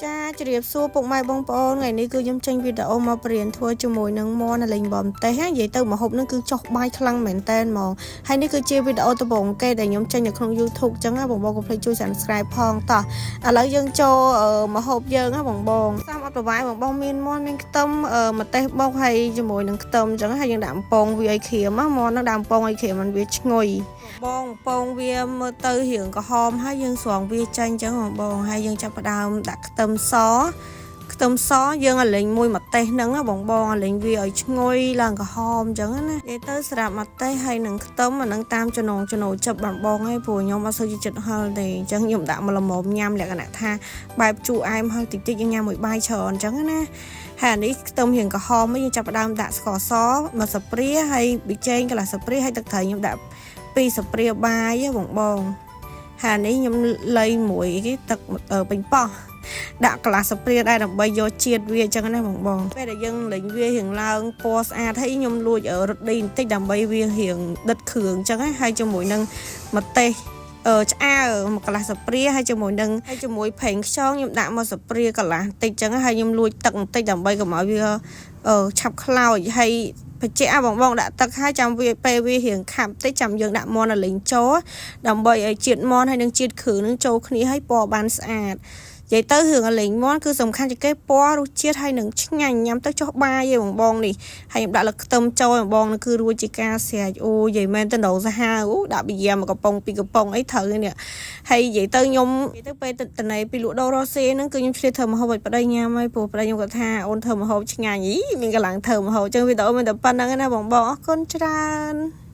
ចាជម្រាបសួរពុកម៉ែបងប្អូនថ្ងៃនេះគឺខ្ញុំចេញវីដេអូមកបរៀនធ្វើជាមួយនឹងមាន់អាលីងបំទេសណានិយាយទៅម្ហូបនឹងគឺចុះបាយខ្លាំងមែនតែនហ្មងហើយនេះគឺជាវីដេអូដំបូងគេដែលខ្ញុំចេញនៅក្នុង YouTube ចឹងណាបងប្អូនកុំភ្លេចជួយ Subscribe ផងតោះឥឡូវយើងចូលម្ហូបយើងណាបងបងសាមអត់ប្រវាយបងបងមានមាន់មានខ្ទឹមម្ទេសបុកហើយជាមួយនឹងខ្ទឹមចឹងហើយយើងដាក់អំពងវាឲ្យក្រៀមណាមាន់នឹងដាក់អំពងឲ្យក្រៀមมันវាឈ្ងុយ បងពងវាមើលទៅរៀងក្រហមហើយយើងស្រង់វាចេញអញ្ចឹងបងបងហើយយើងចាប់ផ្ដើមដាក់ខ្ទឹមសខ្ទឹមសយើងឲ្យលេងមួយម្ទេសហ្នឹងណាបងបងឲ្យលេងវាឲ្យឈ្ងុយឡើងក្រហមអញ្ចឹងណានិយាយទៅសម្រាប់ម្ទេសហើយនឹងខ្ទឹមអាហ្នឹងតាមចំណងចំណូលចិត្តបងបងហើយព្រោះខ្ញុំអត់សូវជាចិត្តហឹរទេអញ្ចឹងខ្ញុំដាក់មកល្មមញ៉ាំលក្ខណៈថាបែបជូរអែមហឹរតិចតិចយើងញ៉ាំមួយបាយច្រើនអញ្ចឹងណាហើយអានេះខ្ទឹមរៀងក្រហមយើងចាប់ផ្ដើមដាក់ស្ករសមួយស្លាបព្រាហើយប៊ីចេងកន្លះស្លាបព្រាហើយទឹកត្រីខ្ញុំដាក់ពីរស្លាបព្រាបាយបងបងហើយនេះខ្ញុំលៃមួយគេទឹកពេញប៉ោះដាក់កន្លះស្លាបព្រាដែរដើម្បីយកជាតិវាអញ្ចឹងណាបងបងពេលដែលយើងលេងវារៀងឡើងពណ៌ស្អាតហើយខ្ញុំលួចរត់ឌីបន្តិចដើម្បីវារៀងដិតគ្រឿងអញ្ចឹងណាហើយជាមួយនឹងម្ទេសអឺឆ្អើមកកន្លះស្លាបព្រាហើយជាមួយនឹងហើយជាមួយប្រេងខ្យងខ្ញុំដាក់មកស្លាបព្រាកន្លះបន្តិចអញ្ចឹងហើយខ្ញុំលួចទឹកបន្តិចដើម្បីកុំឲ្យវាអឺឆាប់ខ្លោចហើយបច្ចេកបងបងដាក់ទឹកហើយចាំវាពេលវារៀងខាប់តិចចាំយើងដាក់មាន់ឲ្យលេងចូលដើម្បីឲ្យជាតិមាន់ហើយនឹងជាតិគ្រឿងនឹងចូលគ្នាហើយពណ៌បានស្អាតនិយាយទៅរឿងអាលេងមាន់គឺសំខាន់ជាងគេពណ៌រសជាតិហើយនឹងឆ្ងាញ់ញ៉ាំទៅចុះបាយឯងបងបងនេះហើយខ្ញុំដាក់លឹកខ្ទឹមចូលបងបងនឹងគឺរួចជាការស្រេចអូនិយាយមែនទៅដងសាហាវអូដាក់ប៊ីយ៉ាមកកំប៉ុងពីរកំប៉ុងអីត្រូវនេះហើយនិយាយទៅខ្ញុំនិយាយទៅពេលតនៃពីលក់ដូររស់ស៊ីហ្នឹងគឺខ្ញុំឆ្លៀតធ្វើម្ហូបឲ្យប្តីញ៉ាំហើយព្រោះប្តីខ្ញុំគាត់ថាអូនធ្វើម្ហូបឆ្ងាញ់អីមានកម្លាំងធ្វើម្ហូបអញ្ចឹងវីដេអូមានតែប៉ុណ្្នឹងណាបងបងអរគុណច្រើន។